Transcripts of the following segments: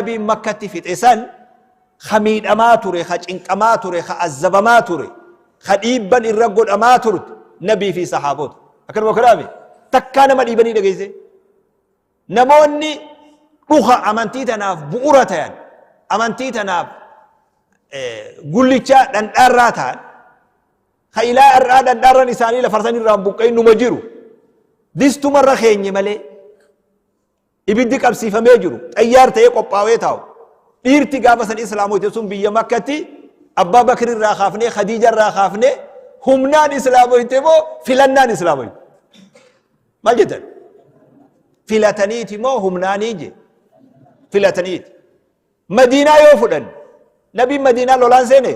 Nabiin Makkatti fixe san ka miidhamaa ture, ka cinqamaa ture, ka azzabamaa ture, ka dhiibban irra godhamaa turte Nabii fi sahaabota. Akkanuma kanaami takkaa nama dhiibanii dhageesse. Namoonni dhuka amantii tanaaf bu'ura tayan, amantii tanaaf gullichaa dhandhaarraa ta'an, ka ilaa har'aa dhandhaarran isaanii lafarsan irraa hin buqqa'in numa jiru. Distumarra keenye malee. Ibiddi qabsiifamee jiru xayyaar ta'ee qophaawee taa'u. Dhiirti gaafa san islaamoyte sun biyya Makkatti Abbaa Bakr irraa kaafnee Khadiija irraa kaafnee humnaan islaamoyte moo filannaan islaamoyte? Maal jettan? Filataniiti moo humnaanii je? Filataniiti. Madiinaa yoo fudhan nabiin Madiinaa lolaan seene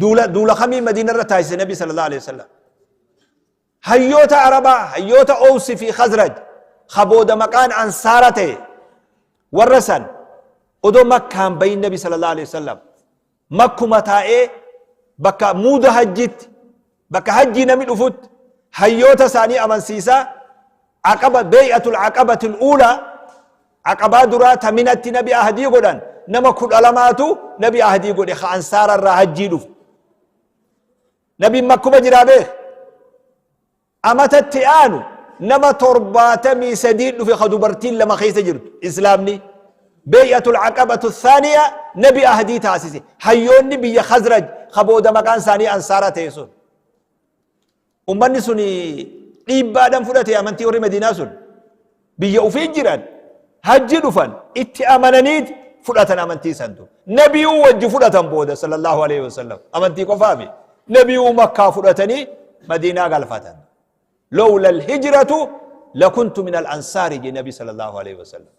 duula duula kamii Madiina irra taasise nabi sallallahu alaihi wasallam. Hayyoota Arabaa, hayyoota Owsi fi Khazraj, ka booda maqaan Ansaara ta'e, warra san odoo Makkaan bayin Nabi sallallahu alaihi wasallam Makkuma taa'ee bakka muuda hajjitti, bakka hajjii nami dhufutti hayyoota isaanii amansiisaa aqaba beey'atul aqabatul uulaa aqabaa duraa ta minatti nabi ahdii godhan nama 12tu nabi ahdii godhe ka ansaara irraa hajjii dhufu. Nabiin makkuma jiraa beek. Amata itti aanu nama 73 dhufe ka dubartiin lama keessa jirtu islaamni. Beey'atul aqabatu thaaniya nabi ahdii taasise. Hayyoonni biyya Khazraj ka booda maqaan isaanii ansaara ta'e sun. Ummanni sun dhiibbaadhaan fudhate amantii warri Madiinaa sun. Biyya ufii jiran hajji dhufan itti amananiit fudhatan amantii santu. Nabiyuu wajji fudhatan booda sallallahu alaihi wasallam amantii qofaami. Nabiyuu Makkaa fudhatanii Madiinaa galfatan. Lowla alhijratu lakuntu min al-ansaari je nabi sallallahu alaihi wasallam.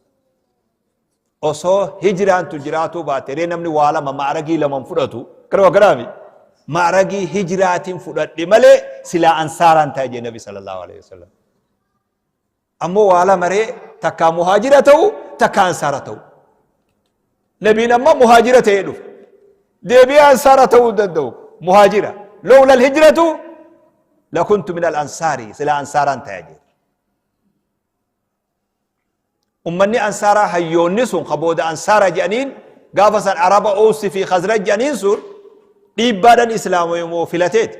Osoo hijraantu jiraatuu baate ree namni waa lama ma'aragii laman fudhatu kanuma kanaami ma'aragii hijraatiin fudhadhe malee silaa ansaaraan ta'e je nabi sallallahu alaihi wasallam. Ammoo waa lama ree takkaa muhaajira ta'u takkaa ansaara ta'u. Nabiin amma muhaajira ta'ee dhufe. Deebi'ee ansaara ta'uu hin danda'u. Muhaajira. Lowla alhijratu lakuntu min al-ansaari silaa ansaaraan ta'e jedhe. Ummanni ansaaraa hayyoonni sun ka booda ansaara jedhaniin gaafa san Araba Owsi fi Khazraj jedhaniin sun dhiibbaadhaan islaamomoo filateeti.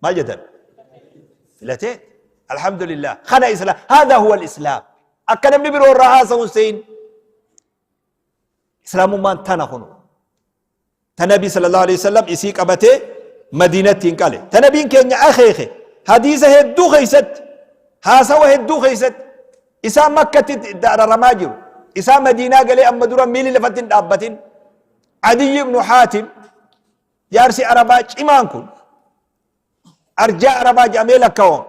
Maal jettan? Filateeti. Alhamdulillah. Kana islaam. Haadha huwa islaam. Akka namni biroo irraa haasa'u hin se'in. Islaamummaan tana kunu. Ta Nabii sallallahu alaihi wasallam isii qabatee Madiinatti hin qale. Ta Nabiin keenya akeeke hadiisa hedduu keessatti haasawa hedduu keessatti isaa Makkatti dararamaa jiru. Isaa Madiinaa galee amma dura miilli lafatti hin dhaabbatin. Adiyyi ibnu Haatim jaarsi Arabaa cimaan kun arjaa Arabaa jedhamee lakkaawama.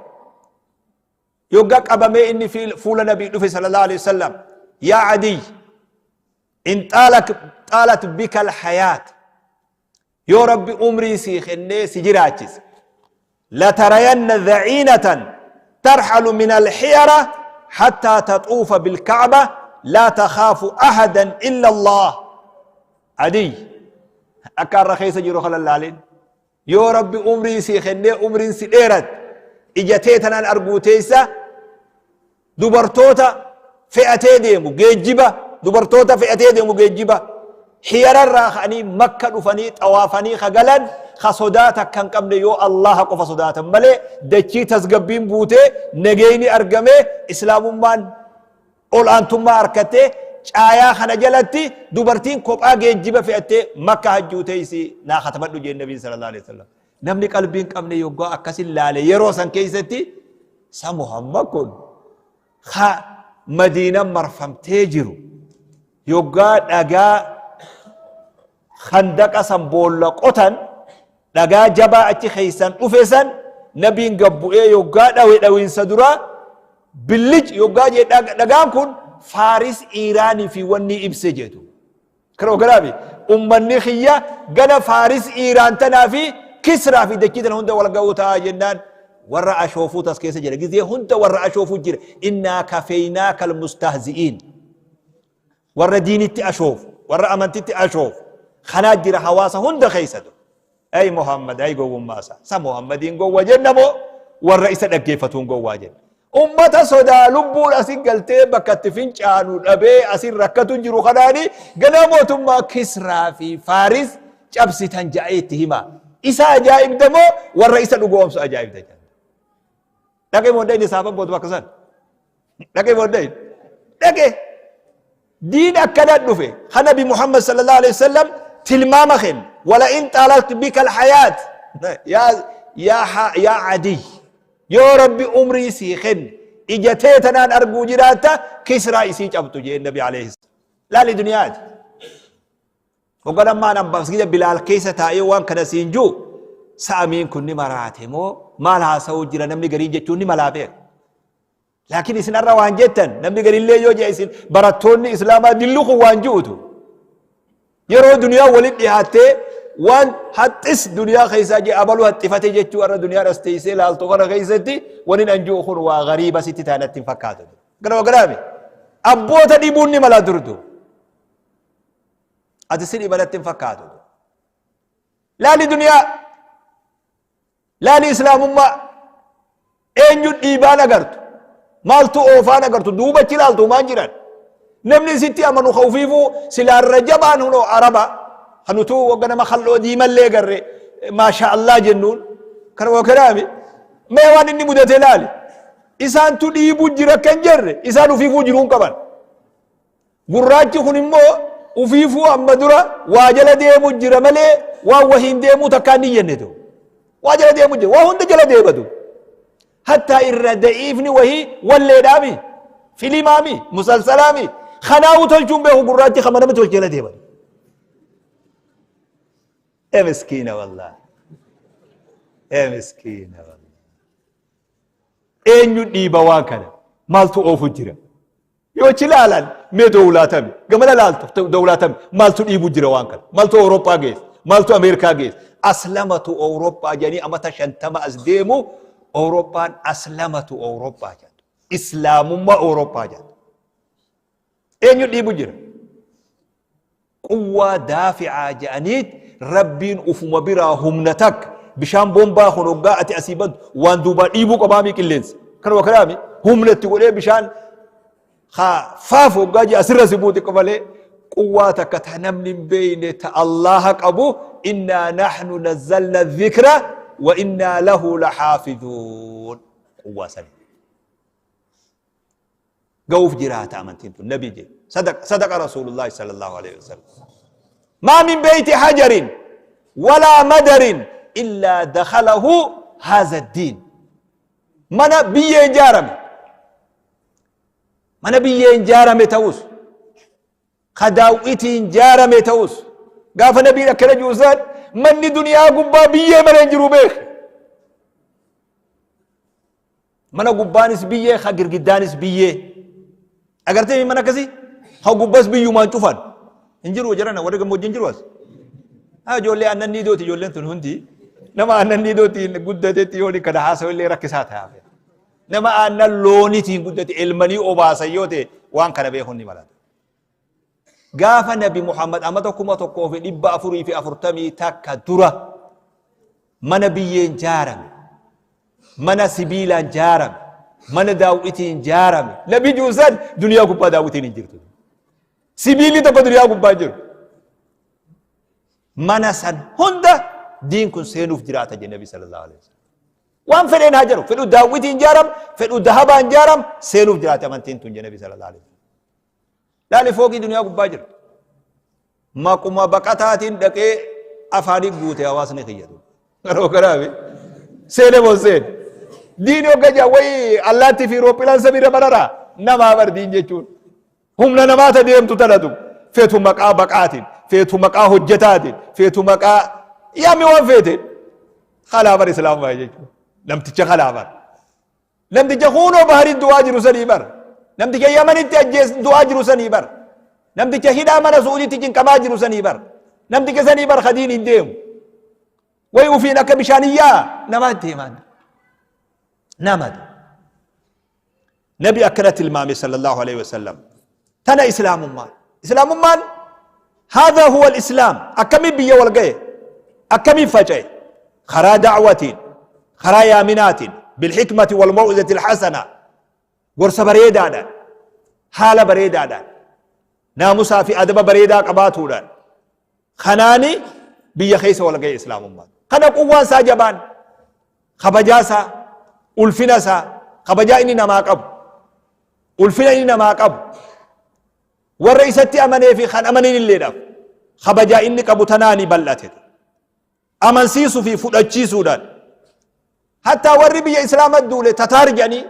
Yogga qabamee inni fuula Nabii dhufe sallallahu alaihi wasallam yaa Adiyyi In xaalat bika alhayaat yoo Rabbi umrii sii kennee si jiraachise latarayanna dhaciinatan tarhalu min alxiyara hattaa taxuufa bilkacba laa takhaafu ahadan illa Allah. Adiy akka har'a keessa jiru kana laalin yoo Rabbi umrii sii kennee umriin si dheeratte ija tee tanaan arguu teessa dubartoota fe'atee deemu geejjiba dubartoota fe'atee deemu geejjiba hiyararraa ka'anii Makka dhufanii xawaafanii ka galan ka sodaa takka hin qabne yoo Allaha qofa sodaatan malee dachii tasgabbiin buutee nageenyi argamee islaamummaan ol aantummaa arkattee caayaa kana jalatti dubartiin kophaa geejjiba fe'attee Makka hajjuu teessi naa katabadhu jeen nabiin sallallahu alaihi wasallam. Namni qalbii hin qabne yoggaa akkasin laale yeroo san keessatti sa Muhammad kun ka Madiinan marfamtee jiru yoggaa dhagaa khandaqa san boolla qotan dhagaa jabaa achi keessan dhufe san nabiin gabbu'ee yoggaa dhawe dhawinsa duraa billic yoggaa jee dhagaan kun Faaris Iiraanii fi wanni ibse jedhu. Kana ogaraafi ummanni kiyya gana Faaris Iiraan tanaa fi Kisraa fi dachii tana hunda wal ga'uu ta'a jennaan warra ashoofuu tas keessa jira. Gizee hunda warra ashoofuu jira. Innaa kafeynaa kal mustahzi'iin. Warra diinitti ashoofu, warra amantitti ashoofu. Kanaa jira hawaasa hunda keessatu. Ay Muhammad ay gowwummaa isaa. Sa Muhammadiin gowwa jenna moo warra isa dhaggeeffatuun gowwaa jenna. Ummata sodaa lubbuun asin galtee bakka itti fincaanu dhabee asin rakkatu jiru kanaani ganaa mootummaa Kisraa fi Faaris cabsitan ja'ee itti hima. Isa ajaa'ibda moo warra isa dhugoomsu ajaa'ibda jedha. Dhaqee moo inni saafan boodu bakka san. Dhaqee moo inni dhaqee. Diin akkana dhufe kan Nabi Muhammad sallallahu alaihi wasallam tilmaama kenne. Wala in xaalat bika alhayaat yaa yaa yaa Adiy. Yoo Rabbi umrii sii kenne ija tee tanaan arguu jiraatta Kisraa isii cabxu jeen Nabi alayhi laali duniyaati. Hoggan ammaan an masgida Bilaal keessa taa'ee waan kana siin jiru sa'amiin kun ni maraate moo maal haasa'uu jira namni gariin jechuun ni malaa beeka. Laakiin isin har'a waan jettan namni gariillee yoo jedhe isin barattoonni Islaamaa dillu kun waan ji'utu. Yeroo duniyaa walitti dhihaattee waan haxxis duniyaa keessaa jee abaluu haxxifate jechuu har'a duniyaa as teessee laaltu kana keessatti wani an ji'u kun waa gariiba sitti ta'e natti hin fakkaatu. Gara garaami. Abboota dhibuun ni mala durdu. Ati si dhiba natti hin fakkaatu. Laali duniyaa. Laali islaamummaa eenyu dhiibaan agartu maaltu oofaan agartu duubachi ilaaltu maan jiran namni isitti amanu ka ufiifuu silaarra jabaan hunoo araba kan utuu wagga nama kalloo diimallee garre maasha Allah jennuun kana waa kanaami mee waan inni mudate laali isaantu dhiibuu jira kan jerre isaan ufiifuu jiruun qaban. Gurraachi kun immoo ufiifuu amma dura waa jala deemu jira malee waan wahiin deemuu takkaa hin iyyanne ta'u. Waa jala deemu jira, waa hunda jala deematu. Hattaa irra da'iifni wahii walleedhaami, filimaami, musalsalaami. Kanaa'uu tolchuun beeku gurraachi kama namni tolche jala deematu. Ee miskiina wallaahi. Ee miskiina wallaahi. Eenyu dhiiba waan kana? Maaltu oofu jira? Yoo achi ilaalan mee dowlaatami gamana laaltu dowlaatami maaltu dhiibu jira waan kana maaltu Awurooppaa geesse maaltu Ameerikaa geesse aslamatu Awurooppaa jedhanii amata 50 as deemu Awurooppaan aslamatu Awurooppaa jedhu islaamummaa Awurooppaa jedhu eenyu dhiibu jira Quwwaa daafi'aa je'aniit Rabbiin ufuma biraa humna takka bishaan bombaa kun hoggaa ati asii bantu waan duubaa dhiibuu qabaamii qilleensa kanuma kanaami humna itti godhee bishaan haa faafu hoggaa jee asirra si buuti malee quwwaa takka ta namni hin beeyne ta Allaha qabu innaa nahnu nazzalna dhikra wa innaa lahu laxaafizuun quwwaa sani ga'uuf jiraata amantiin tun nabi jedhe sadaqa sadaqa rasuulullaahi sallallahu alaihi wasallam maa min beeyti hajarin walaa madarin illaa dakhalahu haza diin mana biyyeen jaarame mana biyyeen jaarame ta'us ka daaw'itiin jaarame ta'us gaafa nabiin akkana jiru san manni duniyaa gubbaa biyyee malee hin jiru beek mana gubbaanis biyyee ka girgiddaanis biyyee agartee mana akkasii ka gubbas biyyumaan cufan hin jiru jarana warri gammoojjii hin jiru as haa ijoollee aannan niidooti ijoolleen tun hundi nama aannan niidootiin guddatetti yoo kana haasa'u illee rakkisaa ta'a Nama aannan loonitiin guddate elmanii obaasan yoo ta'e waan kana beekuun ni malata. Gaafa Nabi Muhammad amata 1441 dura mana biyyeen jaarame, mana sibiilaan jaarame, mana daaw'itiin jaarame. Nabi Juusan duniyaa gubbaa daaw'itiin hin jirtu. Sibiilli tokko duniyaa gubbaa hin jiru. Mana san hunda diin kun seenuuf jiraata jedhe Nabi sallallahu alaihi wasallam. Waan fedheen haa jedhu. Fedhu daawwitiin jaaram, fedhu dahabaan jaaram, seenuuf jiraate amantiin tun jedhe Nabi sallallahu alaihi wasallam. Laali fooqii duniyaa gubbaa jiru. Maquma baqataatiin dhaqee afaanii guute hawaasni kiyyatu. Garuu kanaafi seene moo seene. Diini hogga jaa wayii allaattii fi roophilaan samiirra bararaa namaa bar diin jechuun. Humna namaa ta deemtu tanatu feetu maqaa baqaatiin, feetu maqaa hojjetaatiin, feetu maqaa yaami waan feete. Kalaa bar islaamumaa jechuudha. Namticha kalaa bar. Namticha kuunoo baharii du'aa jiru sanii bar. Namticha Yamanitti ajjees du'aa jiru sanii bar. Namticha hidhaa mana Suudiitti cinqamaa jiru sanii bar. Namticha sanii bar kadiin hin deemu. Way ufiin akka bishaaniyyaa namaa deemaan. Nama deema. Nabi akkana tilmaame sallallahu alaihi wasallam. Tana islaamummaan. Islaamummaan haadha huwa islaam akkamiin biyya wal ga'e akkamiin faca'e karaa da'watiin karaa yaaminaatiin bilhikmati wal maw'izati alhasana Gorsa bareedaadhaan, haala bareedaadhaan, naamusaa fi adaba bareedaa qabaatuudhaan kanaani biyya keessa wal ga'e islaamummaan. Kana quwwaan isaa jabaan, kabajaa isaa, ulfina isaa, kabajaa inni namaa qabu, ulfina inni namaa qabu, warra isatti amanee fi kan amanin illeedhaaf kabajaa inni qabu tanaani bal'ate. Amansiisuu fi fudhachiisuudhaan. Hattaa warri biyya islaama duule Tataar jedhanii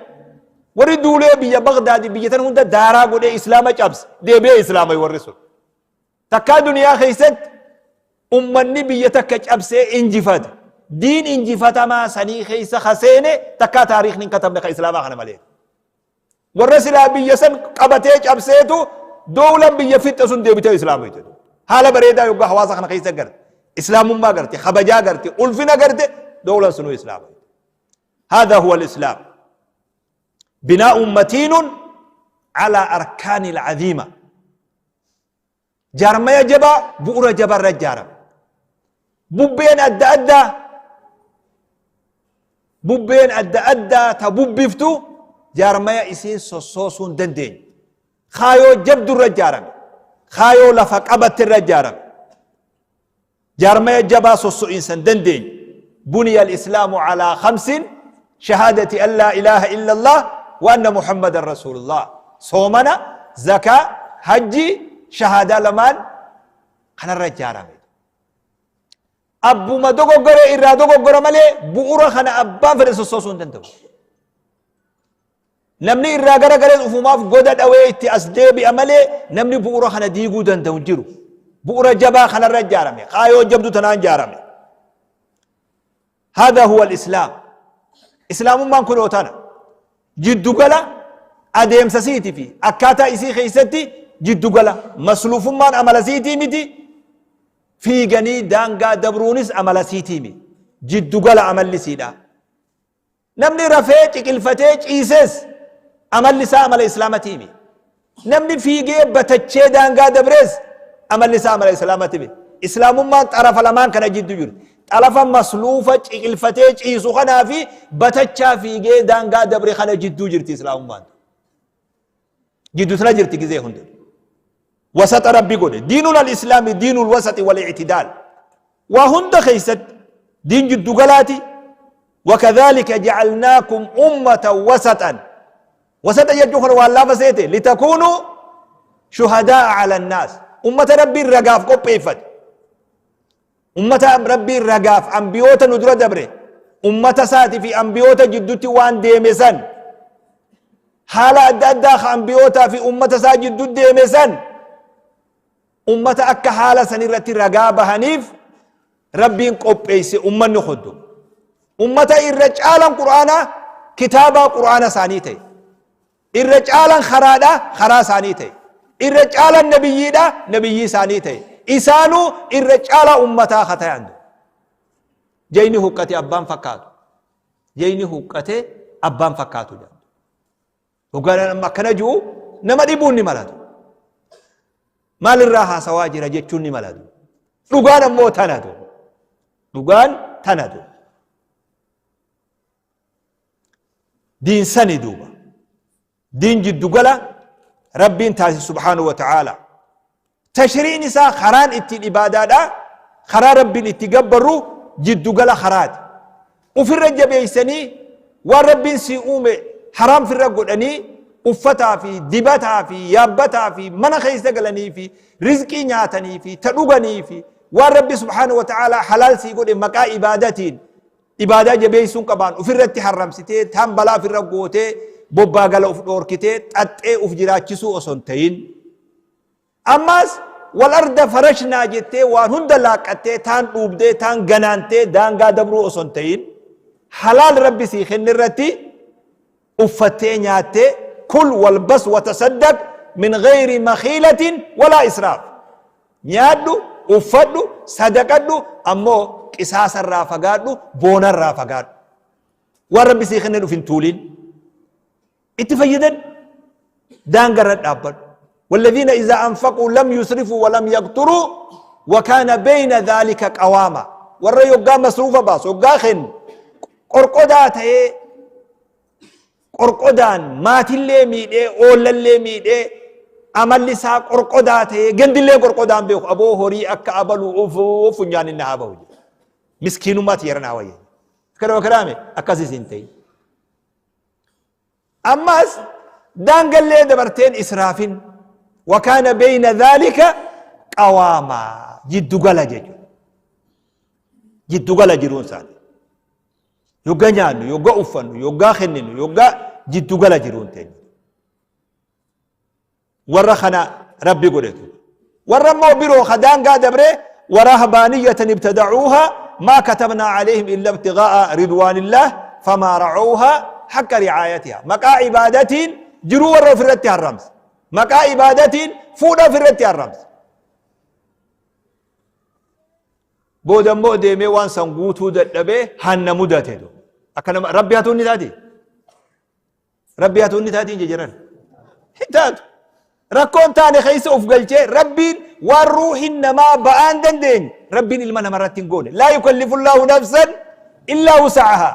warri duulee biyya Bagdaadi biyya tan hunda daaraa godhee islaama cabse deebi'ee islaama warri sun. Takkaa duniyaa keessatti ummanni biyya takka cabsee injifate diin injifatamaa sanii keessa kaseene takkaa taariikhni hin katabne ka islaamaa kana malee. Warra silaa biyya san qabatee cabseetu dowlan biyya fixxe sun deebitee islaamuyte. Haala bareedaa yoggaa hawaasa kana keessa garte. Islaamummaa garte, kabajaa garte, ulfina garte, dowlan sunuu islaamuyte. هذا هو الإسلام بناء متين على أركان العظيمة Jaarmaya jabaa bu'ura jabaa irra ijaarame. Bubbeen adda addaa bubbeen adda addaa ta bubbiftu jaarmaya isiin sossoosuu hin dandeenye. Kaayoo jabdu irra ijaarame. Kaayoo lafa qabatte irra ijaarame. Jaarmaya jabaa sosso'iinsa hin dandeenye. Buniya al-islaamu alaa khamsin shahaadati an laa ilaaha illallah wa anna muhammadan rasuulullah. Soomana, zakaa, hajji, shahaadaa lamaan kanarra ijaarame. Abbuma dogoggore irraa dogoggora malee bu'ura kana abbaan fedhe sossoosuu hin danda'u. Namni irraa gara galees ufumaaf goda dhawee itti as deebi'a malee namni bu'ura kana diiguu danda'u hin jiru. Bu'ura jabaa kanarra ijaarame. Kaayoo jabdu tanaan ijaarame. Haadha huwa al-Islaam. Islaamummaan kunoo tana. Jiddugala adeemsa siiti fi akkaataa isii keessatti jiddugala masluufummaan amala siitii miti fiiganii daangaa dabruunis amala siitii miti. Jiddugala amalli siidha. Namni rafee ciqilfatee ciises amalli isaa amala islaamatiimi. Namni fiigee batachee daangaa dabrees amalli isaa amala islaamatiimi. Islaamummaan xarafa lamaan kana jiddu jirti. Xarafa masluufa ciqilfatee ciisu kanaa fi batachaa fiigee daangaa dabre kana jidduu jirti islaamummaan. Jiddu tana jirti gizee hunda. Wasaxa Rabbi godhe. Diinul al-islaami diinul wasaxi wal i'tidaal. Waa hunda keessatti diin jiddu galaati. Wakadhalika ja'alnaakum ummatan wasaxan. Wasaxa jechuun kana waan laafa seete litakuunu shuhadaa ala annaas. Ummata Rabbiin ragaaf qopheeffate. Ummata Rabbiin ragaaf ambiyoota nu dura dabre ummata isaati fi ambiyoota jiddutti waan deeme san haala adda addaa ka ambiyootaa fi ummata isaa jiddu deeme san ummata akka haala san irratti ragaa bahaniif Rabbiin qopheesse ummanni hoddu. Ummata irra caalan Qur'aanaa kitaabaa Qur'aana isaanii ta'e. Irra caalan karaadha karaa isaanii ta'e. Irra caalan nabiyyiidha nabiyyii isaanii ta'e. Isaanuu irra caalaa ummataa ka ta'an. Jayni huqqate abbaan fakkaatu. Jayni huqqate abbaan fakkaatu jedhu. Hoggaan amma akkana ji'u nama dhibuun ni malatu. Maalirraa haasawaa jira jechuun ni malatu. Dhugaan ammoo tanatu. Dhugaan tanatu. Diin sani duuba. Diin jiddu gala Rabbiin taasise subhaanahu wa ta'aala. Tashriin isaa karaan ittiin ibaadaadha. Karaa Rabbiin itti gabbarru jiddu gala karaati. Ufirra jabeessanii waan Rabbiin sii uume haraam firra godhanii uffataa fi dibataa fi yaabbataa fi mana keessa galanii fi rizqii nyaatanii fi ta dhuganii fi waan Rabbi subhaanahu wa ta'aala halaal sii godhe maqaa ibaadatiin Ibaadaa jabeessuun qabaan ufirratti harramsitee taan balaa ofirra gootee bobbaa gala uf dhoorkitee xaxxee uf jiraachisuu osoo hin ta'in. Ammaas wal arda farashnaa jettee waan hunda laaqqattee taan dhuubdee taan ganaantee daangaa dabruu osoo hin ta'in halaal rabbi sii kenne irratti uffattee nyaattee kul walbas watasaddaq min gayri makhiilatin walaa israaf. Nyaadhu, uffadhu, sadaqadhu, ammoo qisaasa irraa fagaadhu, boona irraa fagaadhu. Waan Rabbi sii kenneen uf hin tuulin. Itti fayyadadhu. Daanga irra dhaabbadhu. Walladhiina izaa anfaquu lam yusrifuu wa lam yaqturuu wa kaana beeyna dhaalika qawaama. Warra yoggaa masruufa baasu, yoggaa kennu, qorqodaa ta'ee Qorqodaan maatillee miidhee oollallee miidhee amalli isaa qorqodaa ta'ee gandillee qorqodaan beeku aboo horii akka abalu ufuuf funyaan inni haa bahu jedhe. Miskiinummaa tiyya irra naa wayya. Akkana karaame akkasis hin ta'in. Ammas daangallee dabarteen israafin wakaana beeyna dhaalika qawaamaa jiddugala jechuudha. Jiddugala jiruun isaanii. Yogga nyaannu, yogga uffannu, yoggaa kenninu, yoggaa jiddugala jiruun teenya. Warra kana Rabbi godhetu. Warra immoo biroo ka daangaa dabree warahbaaniyatan ibtadacuuha maa katabnaa calayhim illa ibtigaa'a ridwaanillaah famaa racawhaa haqqa ricaayatiha. Maqaa ibaadatiin jiruu warra ofirratti harramse. Maqaa ibaadatiin fuudha ofirratti harramse. Booda immoo deemee waan san guutuu dadhabee hanna mudate. Akka nama Rabbi hatuun ni taati. Rabbi hatuun ni taatiin jejiran. Hin taatu. Rakkoon taane keessa of galchee Rabbiin waan ruuhin namaa ba'aan dandeenye Rabbiin ilma namarratti hin goone. Laa yukallifullaahu nafsan illaa wusacahaa.